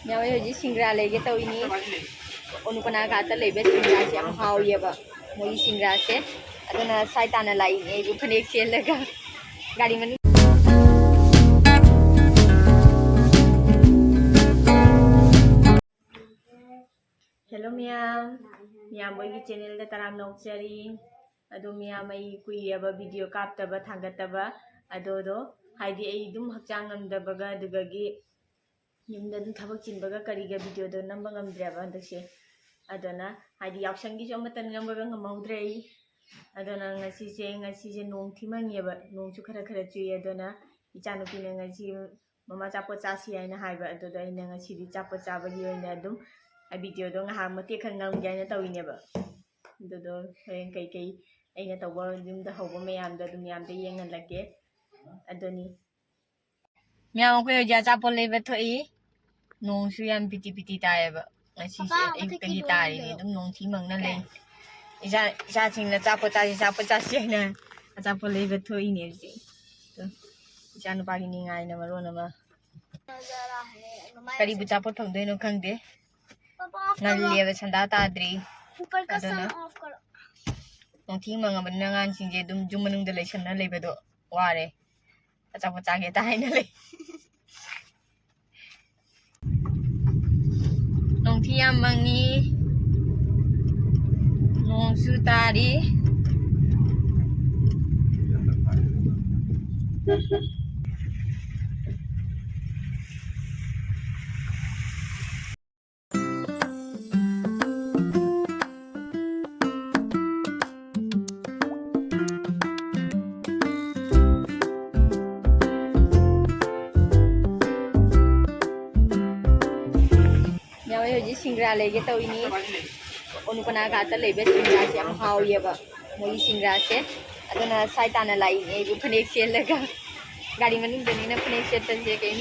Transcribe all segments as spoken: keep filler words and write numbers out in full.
ꯃꯌꯥꯝ, ꯑꯩ ꯍꯧꯖꯤꯛ ꯁꯤꯡꯒ꯭ꯔꯥ ꯂꯩꯒꯦ ꯇꯧꯔꯤꯅꯤ꯫ ꯑꯣꯅꯨꯄꯅꯥ ꯘꯥꯠꯇ ꯂꯩꯕ ꯁꯤꯡꯒ꯭ꯔꯥꯁꯦ ꯌꯥꯝ ꯍꯥꯎꯏꯌꯦꯕ, ꯃꯣꯏꯒꯤ ꯁꯤꯡꯒ꯭ꯔꯥꯁꯦ꯫ ꯑꯗꯨꯅ ꯁ꯭ꯋꯥꯏ ꯇꯥꯟꯅ ꯂꯥꯛꯏꯅꯦ ꯑꯩꯁꯨ ꯐꯅꯦꯛ ꯁꯦꯠꯂꯒ꯫ ꯒꯥꯔꯤ ꯃꯅꯨꯡ꯫ Hello ꯃꯌꯥꯝ, ꯃꯌꯥꯝ ꯃꯣꯏꯒꯤ channelꯗ ꯇꯔꯥꯝꯅ ꯑꯣꯛꯆꯔꯤ꯫ ꯑꯗꯣ ꯃꯌꯥꯝ, ꯑꯩ ꯀꯨꯏꯔꯦꯕ video ꯀꯥꯞꯇꯕ, ꯊꯥꯡꯒꯠꯇꯕ꯫ ꯑꯗꯣꯗꯣ ꯍꯥꯏꯗꯤ ꯑꯩ ꯑꯗꯨꯝ ꯍꯛꯆꯥꯡ ꯉꯝꯗꯕꯒ ꯑꯗꯨꯗꯒꯤ ꯌꯨꯝꯗ ꯑꯗꯨꯝ ꯊꯕꯛ ꯆꯤꯟꯕꯒ ꯀꯔꯤꯒ videoꯗꯣ ꯅꯝꯕ ꯉꯝꯗ꯭ꯔꯦꯕ ꯍꯟꯗꯛꯁꯦ꯫ ꯑꯗꯨꯅ ꯍꯥꯏꯗꯤ ꯌꯥꯎꯁꯪꯒꯤꯁꯨ ꯑꯃꯠꯇ ꯅꯝꯕꯒ ꯉꯝꯍꯧꯗ꯭ꯔꯦ ꯑꯩ꯫ ꯑꯗꯨꯅ ꯉꯁꯤꯁꯦ, ꯉꯁꯤꯁꯦ ꯅꯣꯡ ꯊꯤꯃꯪꯉꯦꯕ, ꯅꯣꯡꯁꯨ ꯈꯔ ꯈꯔ ꯆꯨꯏ꯫ ꯑꯗꯨꯅ ꯏꯆꯥꯅꯨꯄꯤꯅ ꯉꯁꯤ "ꯃꯃꯥ, ꯑꯆꯥꯄꯣꯠ ꯆꯥꯁꯤ" ꯍꯥꯏꯅ ꯍꯥꯏꯕ꯫ ꯑꯗꯨꯗ ꯑꯩꯅ ꯉꯁꯤꯗꯤ ꯑꯆꯥꯄꯣꯠ ꯆꯥꯕꯒꯤ ꯑꯣꯏꯅ ꯑꯗꯨꯝ videoꯗꯣ ꯉꯥꯏꯍꯥꯛ ꯃꯇꯦꯛ ꯈꯔ ꯅꯝꯒꯦ ꯍꯥꯏꯅ ꯇꯧꯔꯤꯅꯦꯕ꯫ ꯑꯗꯨꯗꯣ ꯍꯣꯔꯦꯟ ꯀꯩꯀꯩ ꯑꯩꯅ ꯇꯧꯕ, ꯌꯨꯝꯗ ꯍꯧꯕ ꯃꯌꯥꯝꯗꯣ ꯑꯗꯨꯝ ꯃꯌꯥꯝꯗ ꯌꯦꯡꯍꯜꯂꯛꯀꯦ꯫ ꯑꯗꯨꯅꯤ꯫ ꯃꯌꯥꯝ, ꯑꯩꯈꯣꯏ ꯍꯧꯖꯤꯛ ꯑꯆꯥꯄꯣꯠ ꯂꯩꯕ ꯊꯣꯛꯏ꯫ ꯅꯣꯡꯁꯨ ꯌꯥꯝ ꯄꯤꯇꯤ ꯄꯤꯇꯤ ꯇꯥꯏꯌꯦꯕ꯫ ꯉꯁꯤꯁꯦ ꯑꯌꯨꯛꯇꯒꯤ ꯇꯥꯔꯤꯅꯦ, ꯑꯗꯨꯝ ꯅꯣꯡ ꯊꯤ ꯃꯪꯅ ꯂꯩ꯫ ꯏꯆꯥ, ꯏꯆꯥꯁꯤꯡꯅ "ꯑꯆꯥꯄꯣꯠ ꯆꯥꯁꯤ, ꯑꯆꯥꯄꯣꯠ ꯆꯥꯁꯤ" ꯍꯥꯏꯅ ꯑꯆꯥꯄꯣꯠ ꯂꯩꯕ ꯊꯣꯛꯏꯅꯦ ꯍꯧꯖꯤꯛ꯫ ꯑꯗꯣ ꯏꯆꯥ ꯅꯨꯄꯥꯒꯤ ꯅꯤꯡꯉꯥꯏꯅ ꯃꯔꯣꯟ ꯑꯃ꯫ ꯀꯔꯤꯕꯨ ꯑꯆꯥꯄꯣꯠ ꯐꯪꯗꯣꯏꯅꯣ ꯈꯪꯗꯦ꯫ ꯉꯜꯂꯤꯑꯕ, ꯁꯟꯗꯥ ꯇꯥꯗ꯭ꯔꯤ꯫ ꯑꯗꯨꯅ ꯅꯣꯡꯊꯤ ꯃꯪꯉꯕꯅꯤꯅ ꯑꯉꯥꯡꯁꯤꯡꯁꯦ ꯑꯗꯨꯝ ꯌꯨꯝ ꯃꯅꯨꯡꯗ ꯂꯩꯁꯟꯅ ꯂꯩꯕꯗꯣ ꯋꯥꯔꯦ꯫ ꯑꯆꯥꯄꯣꯠ ꯆꯥꯒꯦ ꯇ ꯍꯥꯏꯅ ꯂꯩ꯫ ꯅꯣꯡꯊꯤ ꯌꯥꯝ ꯃꯪꯉꯤ, ꯅꯣꯡꯁꯨ ꯇꯥꯔꯤ꯫ ꯃꯌꯥꯝ, ꯑꯩ ꯍꯧꯖꯤꯛ ꯁꯤꯡꯒ꯭ꯔꯥ ꯂꯩꯒꯦ ꯇꯧꯔꯤꯅꯤ꯫ ꯑꯣꯅꯨꯄꯅꯥ ꯘꯥꯠꯇ ꯂꯩꯕ ꯁꯤꯡꯒ꯭ꯔꯥꯁꯦ ꯌꯥꯝ ꯍꯥꯎꯏꯌꯦꯕ, ꯃꯣꯏꯒꯤ ꯁꯤꯡꯒ꯭ꯔꯥꯁꯦ꯫ ꯑꯗꯨꯅ ꯁ꯭ꯋꯥꯏ ꯇꯥꯟꯅ ꯂꯥꯛꯏꯅꯦ ꯑꯩꯁꯨ ꯐꯅꯦꯛ ꯁꯦꯠꯂꯒ꯫ ꯒꯥꯔꯤ ꯃꯅꯨꯡꯗꯅꯤꯅ ꯐꯅꯦꯛ ꯁꯦꯠꯄꯁꯦ ꯀꯩꯝ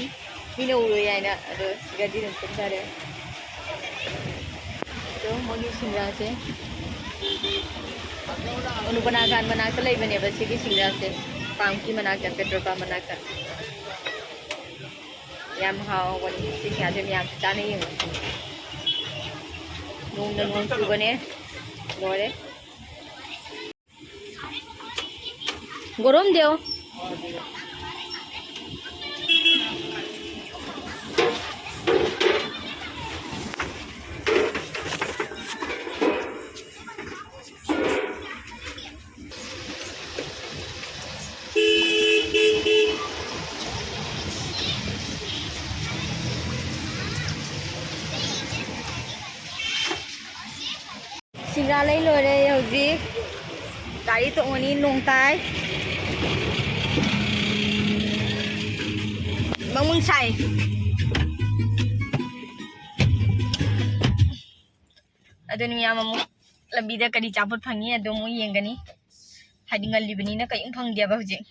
ꯃꯤꯅ ꯎꯔꯣꯏ ꯍꯥꯏꯅ꯫ ꯑꯗꯣ ꯁꯤꯗꯗꯤ ꯑꯗꯨꯝ ꯀꯨꯝꯊꯔꯦ꯫ ꯑꯗꯣ ꯃꯣꯏꯒꯤ ꯁꯤꯡꯒ꯭ꯔꯥꯁꯦ ꯑꯣꯅꯨꯄꯅꯥ ꯘꯥꯠ ꯃꯅꯥꯛꯇ ꯂꯩꯕꯅꯦꯕ, ꯁꯤꯒꯤ ꯁꯤꯡꯒ꯭ꯔꯥꯁꯦ, ꯄꯥꯝꯀꯤ ꯃꯅꯥꯛꯇ, petrol pump ꯃꯅꯥꯛꯇ꯫ ꯌꯥꯝ ꯍꯥꯎꯕꯅꯤ꯫ ꯁꯤ ꯁꯤꯡꯍꯥꯔꯁꯦ ꯃꯌꯥꯝꯁꯨ ꯆꯥꯅ ꯌꯦꯡꯉꯨ꯫ ꯅꯣꯡꯅ ꯅꯣꯡ ꯆꯨꯕꯅꯦ꯫ ꯂꯣꯏꯔꯦ꯫ গৰম দিয়ক। ꯁꯤꯡꯒ꯭ꯔꯥ ꯂꯩ ꯂꯣꯏꯔꯦ ꯍꯧꯖꯤꯛ꯫ ꯒꯥꯔꯤ ꯇꯣꯡꯉꯅꯤ, ꯅꯣꯡ ꯇꯥꯏ꯫ ꯃꯃꯨꯟ ꯁꯥꯏ꯫ ꯑꯗꯨꯅꯤ ꯃꯌꯥꯝ ꯑꯃꯨꯛ ꯂꯝꯕꯤꯗ ꯀꯔꯤ ꯑꯆꯥꯄꯣꯠ ꯐꯪꯉꯤ ꯑꯗꯨ ꯑꯃꯨꯛ ꯌꯦꯡꯒꯅꯤ꯫ ꯍꯥꯏꯗꯤ ꯉꯜꯂꯤꯕꯅꯤꯅ ꯀꯔꯤꯝ ꯐꯪꯗꯦꯕ ꯍꯧꯖꯤꯛ꯫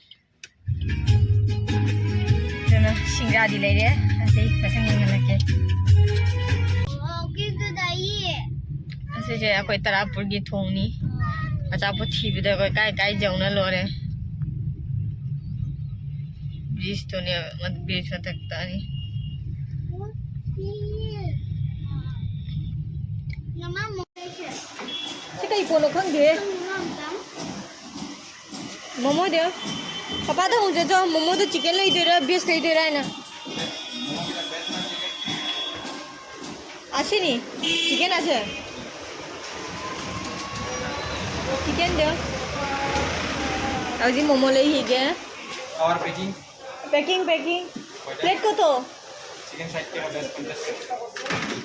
ꯑꯗꯨꯅ ꯁꯤꯡꯒ꯭ꯔꯥꯗꯤ ꯂꯩꯔꯦ꯫ ꯑꯇꯩ ꯃꯊꯪ ꯌꯦꯡꯍꯜꯂꯛꯀꯦ꯫ ꯑꯁꯤꯁꯦ ꯑꯩꯈꯣꯏ ꯇꯔꯥꯄꯨꯔꯒꯤ ꯊꯣꯡꯅꯤ꯫ ꯑꯆꯥꯄꯣꯠ ꯊꯤꯕꯗ ꯑꯩꯈꯣꯏ ꯀꯥꯏ ꯀꯥꯏ ꯌꯧꯅ ꯂꯣꯏꯔꯦ꯫ ꯕ꯭ꯔꯤꯖꯇꯨꯅꯦ, ꯕ꯭ꯔꯤꯖ ꯃꯊꯛꯇꯅꯤ꯫ ꯁꯤ ꯀꯩ ꯄꯣꯠꯅꯣ ꯈꯪꯗꯦ꯫ ꯃꯣꯃꯣꯗ꯫ ꯄꯄꯥꯗ ꯍꯪꯖꯗ꯭ꯔꯣ, ꯃꯣꯃꯣꯗ ꯆꯤꯀꯟ ꯂꯩꯗꯣꯏꯔꯥ, ꯚꯦꯖ ꯂꯩꯗꯣꯏꯔꯥ ꯍꯥꯏꯅ? ꯑꯁꯤꯅꯤ, ꯆꯤꯀꯟ ꯑꯁꯦ꯫ ꯆꯤꯀꯟꯗ꯫ ꯍꯧꯖꯤꯛ momo ꯂꯩꯈꯤꯒꯦ꯫ Our packing. Packing, packing. Plate ꯀꯣ ꯇꯣ? Chicken side ꯀꯦ ꯄꯟꯆꯥꯁ ꯄꯟꯆꯥꯁ꯫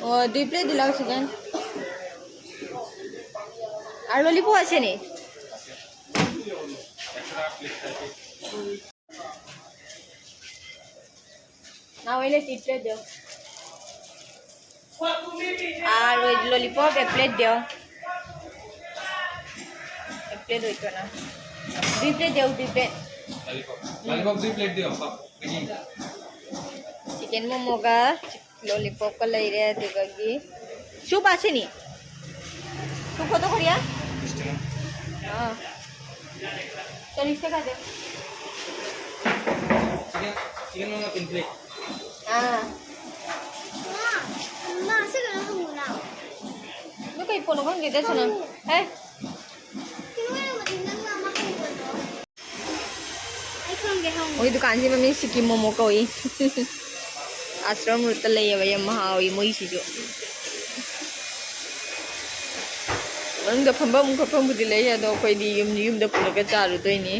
ꯑꯣ, ꯑꯗꯨꯏ plate ꯗꯤ ꯂꯥꯎ chicken꯫ ꯑꯥ, lollipop ꯑꯁꯤꯅꯤ꯫ ꯅꯥꯎ ꯑꯩꯅ ꯁꯤ plate ꯗꯣ꯫ ꯑꯥ, ꯂꯣꯏ-, lollipop এক plate ꯗꯣ꯫ এক plate ꯑꯣꯏꯇꯣꯅ꯫ ꯗꯨꯏ plate ꯗꯣ, ꯗꯨꯏ plate꯫ Lollipop꯫ Lollipop ꯗꯨꯏ plate ꯗꯣ꯫ Chicken ꯃꯣꯃꯣꯒ lollipop ꯀ ꯂꯩꯔꯦ, ꯑꯗꯨꯗꯒꯤ soup ꯑꯁꯤꯅꯤ꯫ Soup ꯀꯣ ꯇꯣ ꯀꯣꯔꯤꯌꯥ? ꯑꯥ꯫ ꯆꯅꯤꯁꯦ ꯀꯥꯗꯦ꯫ Chicken, chicken ꯃꯣꯃꯣ ꯇꯤꯟ plate꯫ ꯑꯥ꯫ ꯃꯥ, ꯃꯥ, ꯁꯤ ꯀꯩꯅꯣ ꯍꯪꯉꯨꯅ꯫ ꯑꯗꯨ ꯀꯩ ꯄꯣꯠꯅꯣ ꯈꯪꯗꯦꯗ, ꯁꯅꯥ꯫ ꯍꯦ꯫ ꯁꯤ ꯅꯣꯏ ꯅꯪꯅ ꯑꯃ ꯍꯪꯕꯗꯣ꯫ ꯑꯩ ꯈꯪꯗꯦ, ꯍꯪꯉꯨ꯫ ꯃꯣꯏ ꯗꯨꯀꯥꯟꯁꯤ ꯃꯃꯤꯡ ꯁꯤꯀꯤꯝ ꯃꯣꯃꯣ ꯀꯧꯏ꯫ ꯑꯥꯁ꯭ꯔꯝ ꯔꯣꯠꯇ ꯂꯩꯌꯦꯕ, ꯌꯥꯝ ꯍꯥꯎꯏ ꯃꯣꯏꯁꯤꯁꯨ꯫ ꯃꯅꯨꯡꯗ ꯐꯝꯐꯝ ꯈꯣꯠꯐꯝꯕꯨꯗꯤ ꯂꯩ, ꯑꯗꯣ ꯑꯩꯈꯣꯏꯗꯤ ꯌꯨꯝ, ꯌꯨꯝꯗ ꯄꯨꯔꯒ ꯆꯥꯔꯨꯗꯣꯏꯅꯤ꯫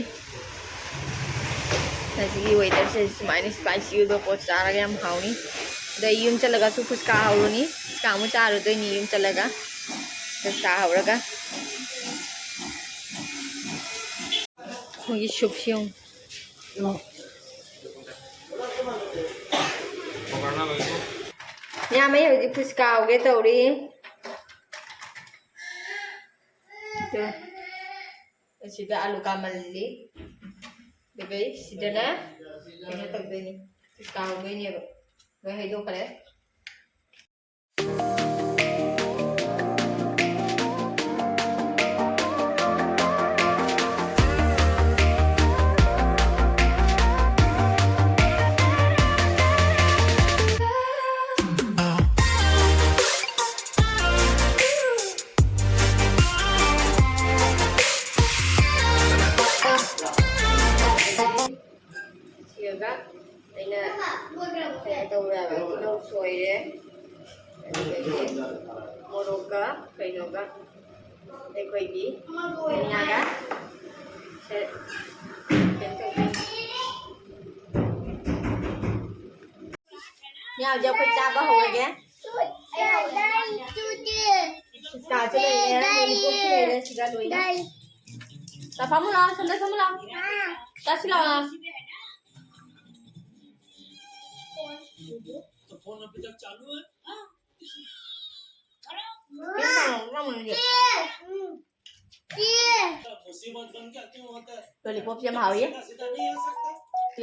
ꯉꯁꯤꯒꯤ ꯋꯦꯗꯔꯁꯦ ꯁꯨꯃꯥꯏꯅ ꯏꯁꯄꯥꯏꯁꯤ ꯑꯣꯏꯕ ꯄꯣꯠ ꯆꯥꯔꯒ ꯌꯥꯝ ꯍꯥꯎꯅꯤ꯫ ꯑꯗꯣ ꯑꯩ ꯌꯨꯝ ꯆꯠꯂꯒꯁꯨ ꯐꯨꯁꯀꯥ ꯍꯧꯔꯨꯅꯤ, ꯐꯨꯁꯀꯥ ꯑꯃꯨꯛ ꯆꯥꯔꯨꯗꯣꯏꯅꯤ ꯌꯨꯝ ꯆꯠꯂꯒ꯫ ꯐꯨꯁꯀꯥ ꯍꯧꯔꯒ ꯑꯩꯈꯣꯏꯒꯤ ꯁꯨꯞꯁꯤ ꯌꯦꯡꯉꯨ꯫ ꯏꯌꯥꯝꯕ ꯍꯧꯖꯤꯛ ꯐꯨꯁꯀꯥ ꯍꯧꯒꯦ ꯇꯧꯔꯤ꯫ ꯑꯗꯨ ꯑꯁꯤꯗ ꯑꯂꯨ ꯀꯥꯃꯜꯂꯤ꯫ ꯑꯗꯨꯒ ꯁꯤꯗꯅ ꯀꯩꯅꯣ ꯇꯧꯗꯣꯏꯅꯤ, ꯐꯨꯁꯀꯥ ꯍꯧꯗꯣꯏꯅꯦꯕ꯫ ꯂꯣꯏ ꯍꯩꯗꯣꯛꯈ꯭ꯔꯦ꯫ ꯁꯤꯒ ꯑꯩꯅ ꯀꯩꯅꯣ ꯇꯧꯔꯦꯕ, ꯇꯤꯜꯍꯧ ꯁꯣꯏꯔꯦ, ꯑꯗꯨꯗꯒꯤ ꯃꯣꯔꯣꯛꯀ ꯀꯩꯅꯣꯒ ꯑꯩꯈꯣꯏꯒꯤ ꯙꯅꯤꯌꯥꯒ ꯁꯦ-, ꯀꯩꯅꯣ ꯇꯧꯗꯣꯏꯅꯤ꯫ ꯌꯥ, ꯍꯧꯖꯤꯛ ꯑꯩꯈꯣꯏ ꯆꯥꯕ ꯍꯧꯔꯒꯦ꯫ ꯐꯨꯁꯀꯥꯁꯨ ꯂꯩꯔꯦ, ꯂꯣꯂꯤꯄꯣꯞꯁꯨ ꯂꯩꯔꯦ ꯁꯤꯗ ꯂꯣꯏꯅ꯫ ꯆꯥ ꯐꯝꯃꯨ ꯂꯥꯎ, ꯁꯣꯝꯗ ꯐꯝꯃꯨ ꯂꯥꯎ꯫ ꯆꯥꯁꯤ ꯂꯥꯎ꯫ ꯂꯣꯂꯤꯄꯣꯞꯁꯦ ꯌꯥꯝ ꯍꯥꯎꯏ꯫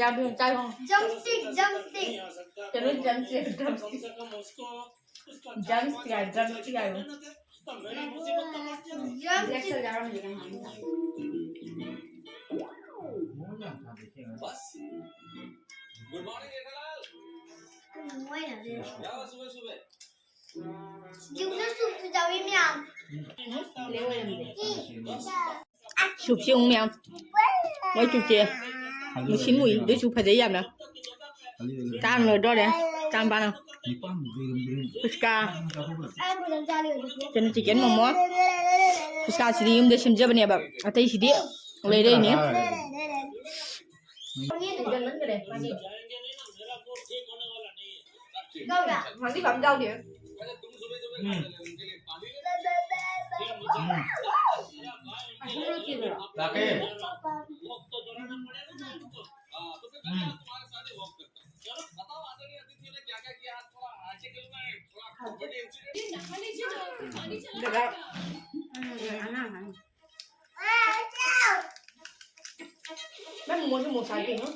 ꯌꯥꯝ ꯆꯥꯏ ꯍꯣꯡ꯫ Drumstick, drumstick. ꯀꯩꯅꯣ drumstick, drumstick꯫ Drumstick ꯍꯥꯏ, drumstick ꯍꯥꯏꯕ꯫ Drumstick꯫ ꯌꯨꯝꯗ ꯁꯨꯞꯁꯨ ꯆꯥꯎꯏ ꯃꯌꯥꯝ꯫ ꯁꯨꯞꯁꯤ ꯑꯃꯨꯛ ꯃꯌꯥꯝ꯫ ꯃꯣꯏ ꯁꯨꯞꯁꯦ ꯃꯨꯁꯤꯟ ꯃꯨꯏ, ꯑꯗꯨꯏꯁꯨ ꯐꯖꯩ ꯌꯥꯝꯅ꯫ ꯆꯥꯝ ꯂꯣꯏꯗꯣꯔꯦ꯫ ꯆꯥꯝ ꯄꯥꯅ꯫ ꯐꯨꯁꯀꯥ꯫ ꯑꯩ ꯑꯃꯨꯛꯇꯪ ꯆꯥꯒꯦ ꯍꯧꯖꯤꯛꯇꯤ꯫ Chicken, chicken momo. ꯐꯨꯁꯀꯥꯁꯤꯗꯤ ꯌꯨꯝꯗ ꯁꯦꯝꯖꯕꯅꯦꯕ꯫ ꯑꯇꯩꯁꯤꯗꯤ ꯂꯩꯔꯛꯏꯅꯦ꯫ ꯃꯥꯗꯤ ꯀꯝ ꯌꯥꯎꯗꯦ꯫ ꯎꯝ꯫ ꯎꯝ꯫ ꯂꯥꯛꯀꯦ꯫ ꯎꯝ꯫ ꯅꯪ ꯃꯣꯁ ꯃꯣꯁ ꯍꯥꯏꯗꯤ, ꯍꯨꯝ?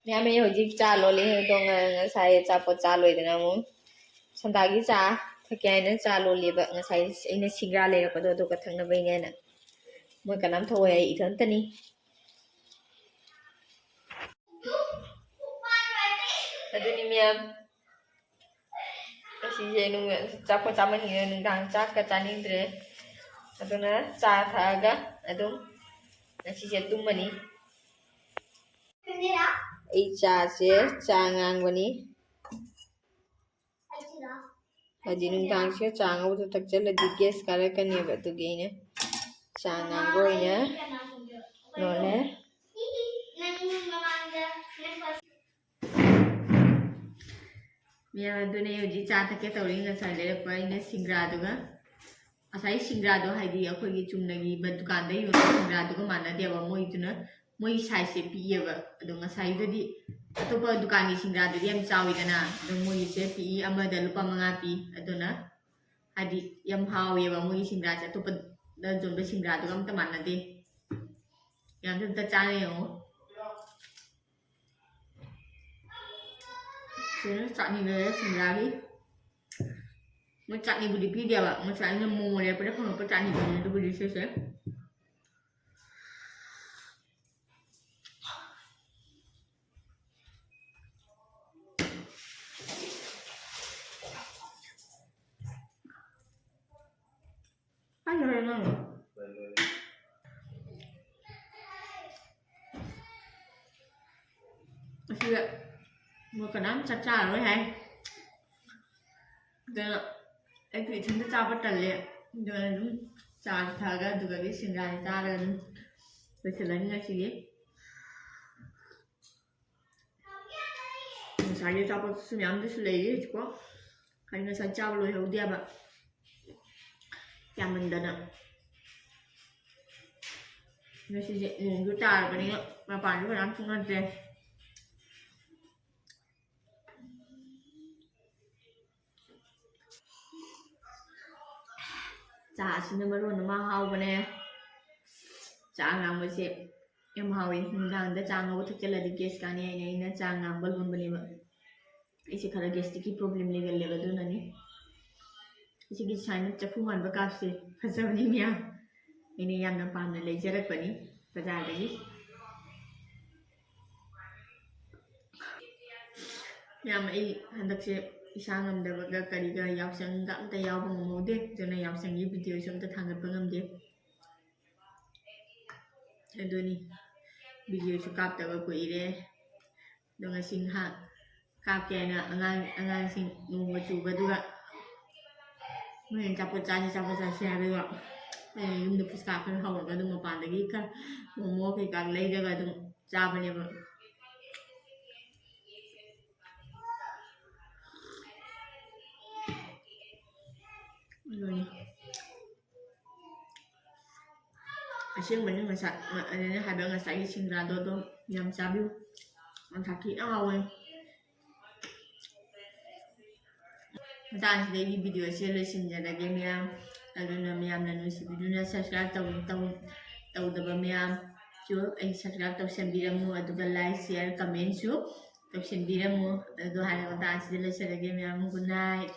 ꯃꯌꯥꯝ, ꯑꯩ ꯍꯧꯖꯤꯛ ꯆꯥ ꯂꯣꯜꯂꯤ꯫ ꯑꯗꯣ ꯉ-, ꯉꯁꯥꯏ ꯑꯆꯥꯄꯣꯠ ꯆꯥ ꯂꯣꯏꯗꯅ ꯑꯃꯨꯛ ꯁꯟꯗꯥꯒꯤ ꯆꯥ ꯊꯛꯀꯦ ꯍꯥꯏꯅ ꯆꯥ ꯂꯣꯜꯂꯤꯕ꯫ ꯉꯁꯥꯏ ꯑꯩꯅ ꯁꯤꯡꯒ꯭ꯔꯥ ꯂꯩꯔꯛꯄꯗꯣ ꯑꯗꯨꯒ ꯊꯛꯅꯕꯩꯅꯦꯅ꯫ ꯃꯣꯏ ꯀꯅꯥꯝ ꯊꯛꯑꯣꯏ, ꯑꯩ ꯏꯊꯟꯇꯅꯤ꯫ ꯑꯗꯨꯅꯤ ꯃꯌꯥꯝ꯫ ꯉꯁꯤꯁꯦ ꯅꯨꯡ-, ꯑꯆꯥꯄꯣꯠ ꯆꯥꯃꯟꯒꯤꯗꯅ ꯅꯨꯡꯗꯥꯡ ꯆꯥꯛꯀ ꯆꯥꯅꯤꯡꯗ꯭ꯔꯦ꯫ ꯑꯗꯨꯅ ꯆꯥ ꯊꯛꯑꯒ ꯑꯗꯨꯝ ꯉꯁꯤꯁꯦ ꯇꯨꯝꯃꯅꯤ꯫ ꯑꯩ ꯆꯥꯁꯦ ꯆꯥ ꯉꯥꯡꯕꯅꯤ꯫ ꯍꯥꯏꯗꯤ ꯅꯨꯡꯗꯥꯡꯁꯦ ꯆꯥ ꯑꯉꯧꯕꯗꯣ ꯊꯛꯆꯜꯂꯗꯤ ꯒ꯭ꯌꯥꯁ ꯀꯥꯔꯛꯀꯅꯦꯕ, ꯑꯗꯨꯒꯤ ꯑꯩꯅ ꯆꯥ ꯉꯥꯡꯕ ꯑꯣꯏꯅ ꯂꯣꯜꯂꯦ꯫ ꯃꯌꯥꯝ, ꯑꯗꯨꯅꯦ ꯍꯧꯖꯤꯛ ꯆꯥ ꯊꯛꯀꯦ ꯇꯧꯔꯤ꯫ ꯉꯁꯥꯏ ꯂꯩꯔꯛꯄ ꯑꯩꯅ ꯁꯤꯡꯒ꯭ꯔꯥꯗꯨꯒ, ꯉꯁꯥꯏ ꯁꯤꯡꯒ꯭ꯔꯥꯗꯣ ꯍꯥꯏꯗꯤ ꯑꯩꯈꯣꯏꯒꯤ ꯆꯨꯝꯅꯒꯤ ꯕ-, ꯗꯨꯀꯥꯟꯗ ꯌꯣꯟꯕ ꯁꯤꯡꯒ꯭ꯔꯥꯗꯨꯒ ꯃꯥꯟꯅꯗꯦꯕ, ꯃꯣꯏꯗꯨꯅ ꯃꯣꯏꯒꯤ ꯁꯥꯏꯖꯁꯦ ꯄꯤꯛꯑꯦꯕ꯫ ꯑꯗꯣ ꯉꯁꯥꯏꯗꯨꯗꯤ ꯑꯇꯣꯞꯄ ꯗꯨꯀꯥꯟꯒꯤ ꯁꯤꯡꯒ꯭ꯔꯥꯗꯨꯗꯤ ꯌꯥꯝ ꯆꯥꯎꯋꯤꯗꯅ, ꯑꯗꯣ ꯃꯣꯏꯒꯤꯁꯦ ꯄꯤꯛꯏ, ꯑꯃꯗ ꯂꯨꯄꯥ ꯃꯉꯥ ꯄꯤ꯫ ꯑꯗꯨꯅ ꯍꯥꯏꯗꯤ ꯌꯥꯝ ꯍꯥꯎꯋꯦꯕ ꯃꯣꯏꯒꯤ ꯁꯤꯡꯒ꯭ꯔꯥꯁꯦ꯫ ꯑꯇꯣꯞꯄ ꯌꯣꯟꯕ ꯁꯤꯡꯒ꯭ꯔꯥꯗꯨꯒ ꯑꯝꯇ ꯃꯥꯟꯅꯗꯦ꯫ ꯌꯥꯝꯁꯨ ꯑꯝꯇ ꯆꯥꯅ ꯌꯦꯡꯉꯣ꯫ ꯁꯤꯗꯅ ꯆꯠꯅꯤ ꯂꯩꯔꯦ ꯁꯤꯡꯒ꯭ꯔꯥꯒꯤ꯫ ꯃꯣꯏ ꯆꯠꯅꯤꯕꯨꯗꯤ ꯄꯤꯗꯦꯕ, ꯉꯁꯥꯏ ꯑꯩꯅ ꯃꯣꯃꯣ ꯂꯩꯔꯛꯄꯗ ꯐꯪꯉꯛꯄ ꯆꯠꯅꯤꯕꯨꯗꯤ ꯑꯗꯨꯕꯨꯗꯤ ꯁꯤꯁꯦ꯫ ꯑꯁꯤꯗ ꯃꯣꯏ ꯀꯅꯥꯝ ꯆꯥꯛ ꯆꯥꯔꯔꯣꯏ ꯍꯥꯏ꯫ ꯑꯗꯨꯅ ꯑꯩꯁꯨ ꯏꯊꯟꯇ ꯆꯥꯕ ꯇꯜꯂꯦ꯫ ꯑꯗꯨꯅ ꯑꯗꯨꯝ ꯆꯥꯁꯤ ꯊꯛꯑꯒ ꯑꯗꯨꯒꯗꯤ ꯁꯤꯡꯒ꯭ꯔꯥꯁꯤ ꯆꯥꯔꯒ ꯑꯗꯨꯝ ꯂꯣꯏꯁꯤꯜꯂꯅꯤ ꯉꯁꯤꯒꯤ꯫ ꯉꯁꯥꯏꯒꯤ ꯑꯆꯥꯄꯣꯠꯁꯨ ꯃꯌꯥꯝꯗꯨꯁꯨ ꯂꯩꯔꯤ ꯍꯧꯖꯤꯛꯐꯥꯎ꯫ ꯍꯥꯏꯗꯤ ꯉꯁꯥꯏ ꯆꯥꯕ ꯂꯣꯏꯍꯧꯗꯦꯕ꯫ ꯌꯥꯝꯃꯟꯗꯅ꯫ ꯉꯁꯤꯁꯦ ꯅꯣꯡꯁꯨ ꯇꯥꯔꯕꯅꯤꯅ ꯃꯄꯥꯟꯁꯨ ꯀꯅꯥꯝ ꯊꯣꯛꯅꯗ꯭ꯔꯦ꯫ ꯆꯥꯁꯤꯅ ꯃꯔꯣꯟ ꯑꯃ ꯍꯥꯎꯕꯅꯦ꯫ ꯆꯥ ꯉꯥꯡꯕꯁꯦ ꯌꯥꯝ ꯍꯥꯎꯋꯦ꯫ ꯅꯨꯡꯗꯥꯡꯗ ꯆꯥ ꯉꯧꯕ ꯊꯛꯆꯜꯂꯗꯤ gas ꯀꯥꯅꯤ ꯍꯥꯏꯅ ꯑꯩꯅ ꯆꯥ ꯉꯥꯡꯕ ꯂꯣꯟꯕꯅꯦꯕ꯫ ꯑꯩꯁꯦ ꯈꯔ gas ꯀꯤ problem ꯂꯩꯒꯜꯂꯦꯕ, ꯑꯗꯨꯅꯅꯦ꯫ ꯑꯁꯤꯒꯤ ꯁꯨꯃꯥꯏꯅ ꯆꯐꯨ ꯃꯥꯟꯕ cup ꯁꯦ ꯐꯖꯕꯅꯤ ꯃꯌꯥꯝ꯫ ꯑꯩꯅ ꯌꯥꯝꯅ ꯄꯥꯝꯅ ꯂꯩꯖꯔꯛꯄꯅꯤ ꯕꯖꯥꯔꯗꯒꯤ꯫ ꯃꯌꯥꯝ, ꯑꯩ ꯍꯟꯗꯛꯁꯦ ꯏꯁꯥ ꯉꯝꯗꯕꯒ ꯀꯔꯤꯒ ꯌꯥꯎꯁꯪꯒ ꯑꯝꯇ ꯌꯥꯎꯕ ꯉꯝꯍꯧꯗꯦ, ꯑꯗꯨꯅ ꯌꯥꯎꯁꯪꯒꯤ video ꯁꯨ ꯑꯝꯇ ꯊꯥꯡꯒꯠꯄ ꯉꯝꯗꯦ꯫ ꯑꯗꯨꯅꯤ, video ꯁꯨ ꯀꯥꯞꯇꯕ ꯀꯨꯏꯔꯦ꯫ ꯑꯗꯣ ꯉꯁꯤ ꯉꯥꯏꯍꯥꯛ ꯀꯥꯞꯀꯦ ꯍꯥꯏꯅ ꯑꯉꯥꯡ, ꯑꯉꯥꯡꯁꯤꯡ ꯅꯣꯡꯒ ꯆꯨꯕꯗꯨꯒ ꯃꯣꯏꯅ ꯑꯆꯥꯄꯣꯠ ꯆꯥꯁꯤ, ꯑꯆꯥꯄꯣꯠ ꯆꯥꯁꯤ ꯍꯥꯏꯕꯗꯨꯒ ꯑꯩꯅ ꯌꯨꯝꯗ ꯐꯨꯆꯀꯥ ꯈꯔ ꯍꯧꯔꯒ ꯑꯗꯨꯝ ꯃꯄꯥꯟꯗꯒꯤ ꯈꯔ ꯃꯣꯃꯣ ꯀꯩꯀꯥ ꯂꯩꯔꯒ ꯑꯗꯨꯝ ꯆꯥꯕꯅꯦꯕ꯫ ꯑꯗꯨꯅꯤ꯫ ꯑꯁꯦꯡꯕꯅꯤ ꯉꯁꯥꯏ, ꯑꯩꯅ ꯍꯥꯏꯕ ꯉꯁꯥꯏꯒꯤ ꯁꯤꯡꯒ꯭ꯔꯥꯗꯣ ꯑꯗꯨꯝ ꯌꯥꯝ ꯆꯥꯕꯤꯌꯨ꯫ ꯌꯥꯝ ꯁꯥꯊꯤꯅ ꯍꯥꯎꯋꯦ꯫ ꯃꯇꯥꯡꯁꯤꯗ ꯑꯩꯒꯤ video ꯁꯦ ꯂꯣꯏꯁꯤꯟꯖꯔꯒꯦ ꯃꯌꯥꯝ꯫ ꯑꯗꯨꯅ ꯃꯌꯥꯝꯅ ꯅꯨꯡꯁꯤꯕꯤꯗꯨꯅ subscribe ꯇꯧ ꯇꯧ ꯇꯧꯗꯕ ꯃꯌꯥꯝꯁꯨ ꯑꯩ subscribe ꯇꯧꯁꯟꯕꯤꯔꯝꯃꯨ, ꯑꯗꯨꯒ like, share, commentꯁꯨ ꯇꯧꯁꯟꯕꯤꯔꯝꯃꯨ꯫ ꯑꯗꯨ ꯍꯥꯏꯔꯒ ꯃꯇꯥꯡꯁꯤꯗ ꯂꯣꯏꯁꯤꯜꯂꯒꯦ ꯃꯌꯥꯝ, good night꯫